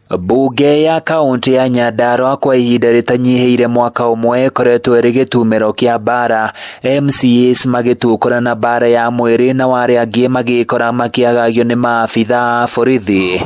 Mbunge ya kaunti ya Nyandarua kwa ihinda rĩtanyihĩire mwaka ũmwe ĩkoretwo ĩrĩ gĩtumĩro kĩa mbara, MCAs magĩtukũrana mbara ya mwĩrĩ na arĩa angĩ magĩkora makĩagagio nĩ maabitha a borithi.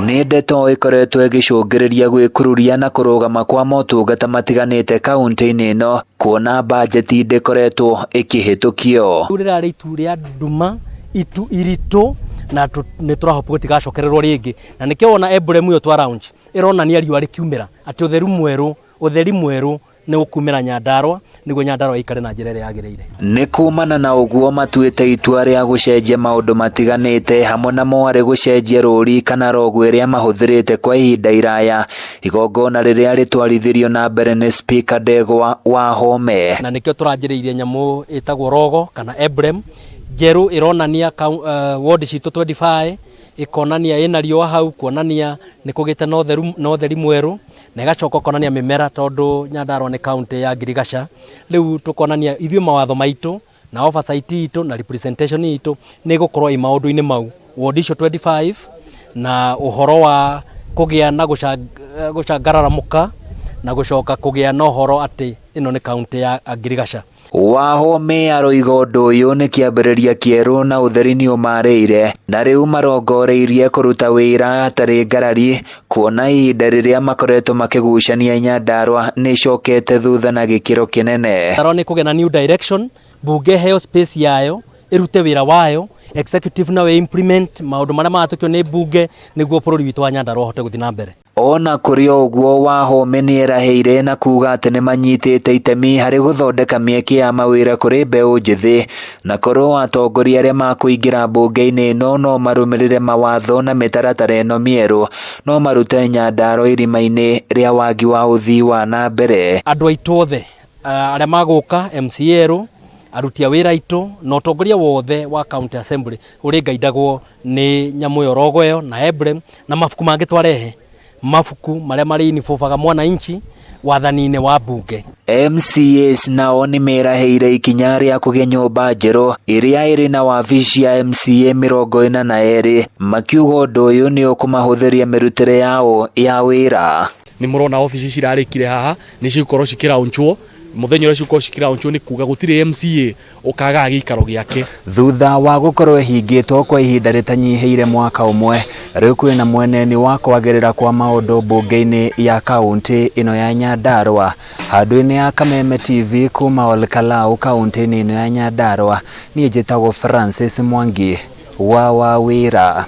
Nĩ ndeto ĩkoretwo ĩgĩcũngĩrĩria gwĩkururia na kũrũgama kwa motungata matiganĩte kaunti-inĩ ĩno kuona bajeti ndĩkoretwo ĩkĩhĩtũkio. Rĩu rĩrarĩ itu rĩa nduma, itu iritũ, na nĩ tũrahope gũtigacokererwo rĩngĩ, na nĩkĩo wona emblem ĩyo twa launch ĩronania riũa rĩkiumĩra, atĩ ũtheru mwerũ, ũtheri mwerũ nĩ ũkumĩra Nyandarua, nĩguo Nyandarua ĩikare na njĩra ĩrĩa yagĩrĩire. Nĩ kumana na ũguo matuĩte itua rĩa gũcenjia maũndũ matiganĩte hamwe namo arĩ gũcenjia rũri kana rogo ĩrĩa mahũthĩrĩte kwa ihinda iraya, igongona rĩrĩa rĩtwarithirio na mbere nĩ Speaker Ndegwa Wahome. Na nĩkĩo tũranjĩrĩirie nyamũ ĩtagwo rogo kana emblem njerũ ĩronania ward citũ 25, ĩkonania ĩna riũa hau, kuonania nĩ kũgĩte na ũtheri mwerũ, na ĩgacoka ũkonania mĩmera tondũ Nyandarua nĩ kaunti ya ngirigaca. Rĩu tũkonania ithuĩ mawatho maitũ na oversight itũ na representation itũ nĩ ĩgũkorwo ĩ maũndũ-inĩ mau, ward icio 25 na ũhoro wa kũgĩa na gũcangararamũka na gũcoka kũgĩa na ũhoro atĩ ĩno nĩ kaunti ya ngirigaca. Wahome aroiga ũndũ ũyũ nĩ kĩambĩrĩria kĩerũ na ũtheri nĩ ũmarĩire, na rĩu marongoreirie kũruta wĩra hatarĩ ngarari, kuona ihinda rĩrĩa makoretwo makĩgucania Nyandarua nĩ ĩcokete thutha na gĩkĩro kĩnene. Nyandarua nĩ kũgĩa na new direction, mbunge ĩheo space yayo, ĩrute wĩra wayo, executive nayo implement maũndũ marĩa mahatũkio nĩ mbunge nĩguo bũrũri witũ wa Nyandarua ũhote gũthiĩ na mbere. Ona kũrĩ o ũguo, Wahome nĩerahĩire na kuga atĩ nĩmanyitĩte itemi harĩ gũthondeka mĩeke ya mawĩra kũrĩ mbeũ njĩthĩ, na korwo atongoria arĩa makũingĩra mbunge-inĩ ĩno no marũmĩrĩre mawatho na mĩtaratara ĩno mĩerũ, no marute Nyandarua irima-inĩ rĩa wagi wa ũthii wa na mbere. Andũ aitũ othe arĩa magũka, MCA erũ, aruti a wĩra aitũ na ũtongoria wothe wa county assembly ũrĩngaindagwo nĩ nyamũ ĩyo, rogo ĩyo na emblem na mabuku mangĩ twarehe, mabuku marĩa marĩ involvaga mwananchi wathani-inĩ wa mbunge. MCAs nao nĩmerahĩire ikinya rĩa kũgĩa nyũmba njerũ ĩrĩa ĩrĩ na wabici ya MCA 42, makiuga ũndũ ũyũ nĩ ũkũmahũthĩria mĩrutĩre yao ya wĩra. Nĩ mũrona obici cirarĩkire haha, nĩ cigũkorwo cikĩraunchwo mũthenya ũrĩa cigũkorwo cikĩraunchwo, nĩ kuga gũtirĩ MCA ũkagaga gĩikaro gĩake. Thutha wa gũkorwo ĩhingĩtwo kwa ihinda rĩtanyihĩire mwaka ũmwe, rĩu kwĩna mweneni wa kwagĩrĩra kwa maũndũ mbunge-inĩ ya kaunti ĩno ya Nyandarua. Handũ-inĩ ya Kameme TV kuma Olkalau, kaunti-inĩ ĩno ya Nyandarua, niĩ njĩtagwo Francis Mwangi wa Wawĩra.